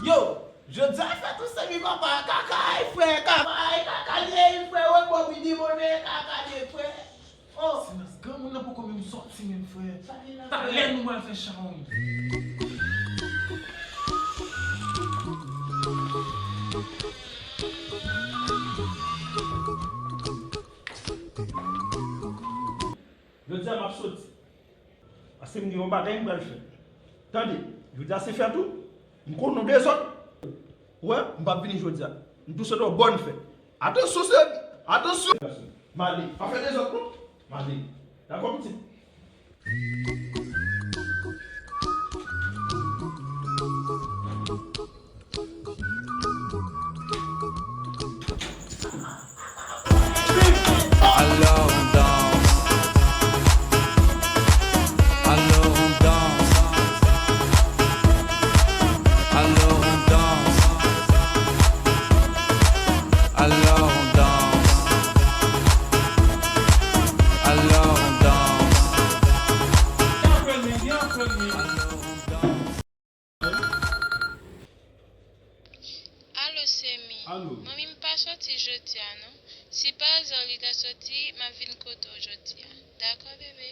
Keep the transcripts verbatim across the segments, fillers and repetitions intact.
Yo, jodi a fèt ou Semi papa, kaka, ay, frè, kaka, ay, kaka, li ye, frè, wè, Bobby di, monnen, kaka, li ye, frè. Oh. Silans, granmoun nan poko menm sòti menm, frè. Talè nou pral fè chawony. Jodi a m ap soti. Paske m gen yon bagay m pral fè. Tande, jodi a se fèt ou. M konnen w dezòd. Ou wè, m p ap vini jodi a. M tou swete w bòn fèt. Atansyon, Semi! Atansyon! M ale. Pa fè dezòd, non. M ale. Dakò, pitit? Alors on danse. Alors on danse. Alors on danse. Alors on danse. Alors on danse. Alo, Semi. Alo. Manmi m pa soti jodi a, non. Si pa azò li ta soti, m ap vin kote w jodi a. Dakò, bebe?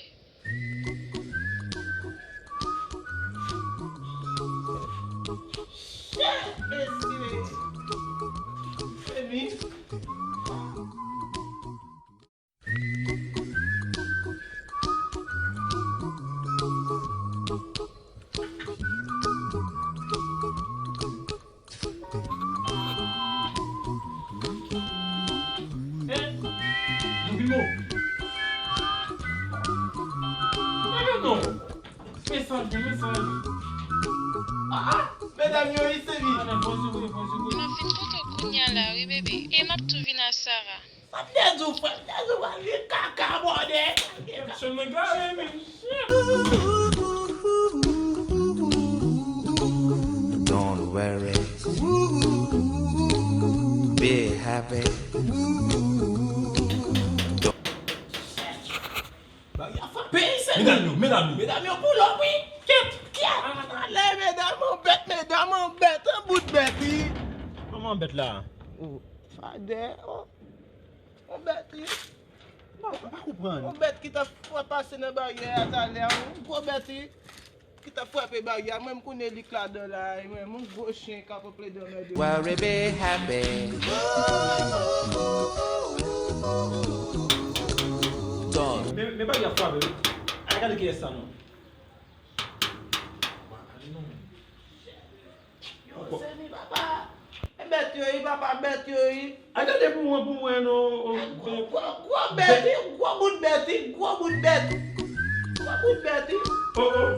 Shit, mesye. Semi. Eh, Domingo. Domingo. Mesaj, mesaj. Ah, ah, medam yo, li se li. Ah, nan, bonjou, bonjou. M ap vin kote w kounye a la, wi, bebe. E m ap tou vin a Sara. Sa m te di w, frè, m te di w, pral gen kaka, bòdè. Action nèg la, men, men, shit. Don't worry. Be happy. Bagay a frape, se li. Medam yo, medam yo. Medam yo pull up, wi. Kèt. Kèt. Ale, medam, on bèt, medam, on bèt, on bout bèt, wi. Kòman bèt la? Oh, fadè, oh. On bèt, wi. Bon, m pa konprann. On bèt ki t ap fè pase nan baryè a talè a, on gwo bèt, wi. Ki t ap frape baryè a, mwen m konnen li k ladan la, mwen, yon gwo chen k ap plede anmède m. Worry, be happy. Men, men baryè a frape, wi. Ay, gade kiyès sa, non. Yo, Semi, papa. E bèt yo ye, papa, bèt yo ye. A gade pou mwen, pou mwen, non. Gwo, gwo, gwo bèt, wi, gwo bout bèt, wi, gwo bout bèt. Gwo bout bèt, wi. Oh, oh.